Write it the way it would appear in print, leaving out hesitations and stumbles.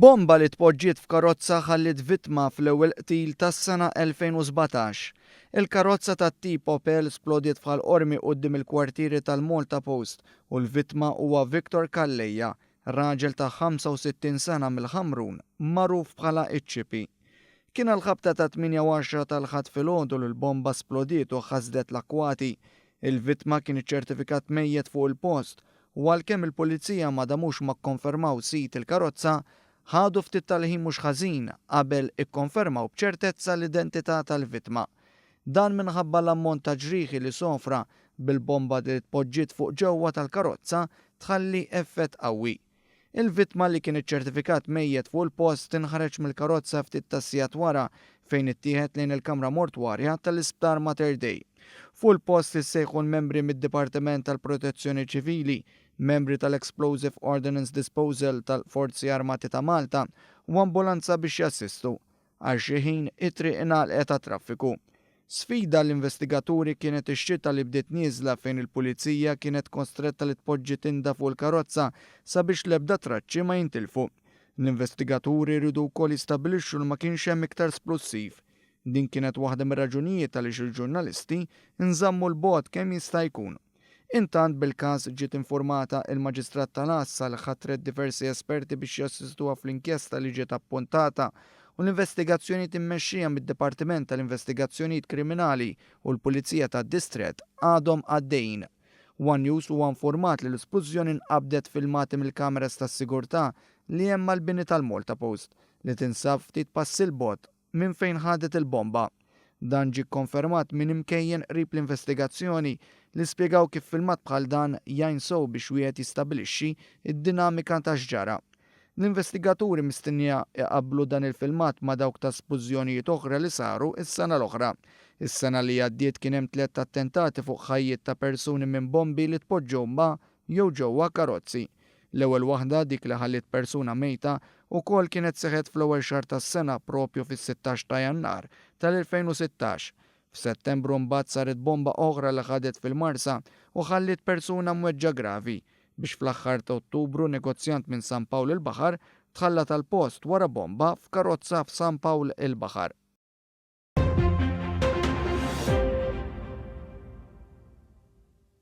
Bomba li tpoġġiet f'karozza ħalliet vittma fl-ewwel qtil tas-sena 2017. Il-karozza tat-tip Opel splodiet f'Ħal Qormi quddiem il-kwartieri tal-Malta Post u l-vittma huwa Victor Calleja, raġel ta' 65 sena mill-Ħamrun, magħruf bħala iċ-Ċipi. Kien għall-ħabta tat-tmienja u għaxra tal-Ħadd filgħodu li l-bomba splodiet u ħasdet l-akkwati. Il-vittma kien iċċertifikat mejjet fuq il-post u għalkemm il-Pulizija ma damux ma kkonfermaw sid il-karozza, ħadu ftit tal-ħin mhux ħażin qabel ikkonfermaw b'ċertezza l-identità tal-vittma. Dan minħabba l-ammont ta' ġrieħi li sofra bil-bomba li tpoġġiet fuq ġewwa tal-karozza tħalli effett qawwi. Il-vittma li kien iċċertifikat mejjet fuq il-post inħareġ mill-karozza ftit tas-sigħat wara fejn ittieħed lejn il-kamra mortwarja tal-Isptar Mater Dei. Fuq il-post issejħu l-membri mid-Dipartiment tal-Protezzjoni Ċivili, membri tal-Explosive Ordnance Disposal tal-Forzi Armati ta' Malta u ambulanza biex jassistu. Għal xi ħin, it-triq ingħalqet għat-traffiku. Sfida għall-investigaturi kienet ix-xita li bdiet nieżla fejn il-Pulizija kienet kostretta li tpoġġi tinda fuq il-karozza sabiex l-ebda traċċi ma jintilfu. L-investigaturi riedu wkoll jistabbilixxu li ma kienx hemm iktar splussiv. Din kienet waħda mir-raġunijiet għaliex il-ġurnalisti nżammu 'l bogħod kemm jista' jkun. Intant bil-każ ġiet infurmata il-Maġistrat tal-Għassa li ħatret diversi esperti biex jassistuha fl-inkjesta li ġiet appuntata u l-investigazzjonijiet immexxija mid-Dipartiment tal-Investigazzjonijiet Kriminali u l-Pulizija tad-Distrett għadhom għaddejjin. One News huwa infurmat li l-isplużjoni nqabdet f'filmati mill-kameras tas-sigurtà li hemm mal-bini tal-Maltapost li tinsab ftit passi 'l bogħod minn fejn ħadet il-bomba. Dan ġie kkonfermat minn imkejjen qrib l-investigazzjoni li spjegaw kif filmat bħal dan jgħin sew biex wieħed jistabilixxi d-dinamika ta' x'ġara. L-investigaturi mistennija jqabblu dan il-filmat ma' dawk ta' splużjonijiet oħra li saru s-sena l-oħra. Is-sena li għaddiet kien hemm tlett attentati fuq ħajjiet ta' persuni minn bombi li tpoġġew ma' jew ġewwa karozzi. L-ewwel waħda, dik li ħalliet persuna mejta, ukoll kienet seħħet fl-ewwel xahar tas-sena propju fis-16 ta' Jannar tal-2016. F'Settembru mbagħad saret bomba oħra li ħadet fil-Marsa u ħalliet persuna mweġġa' gravi, biex fl-aħħar ta' Ottubru negozjant minn San Pawl il-Baħar tħalla tal-post wara bomba f'karozza f'San Pawl il-Baħar.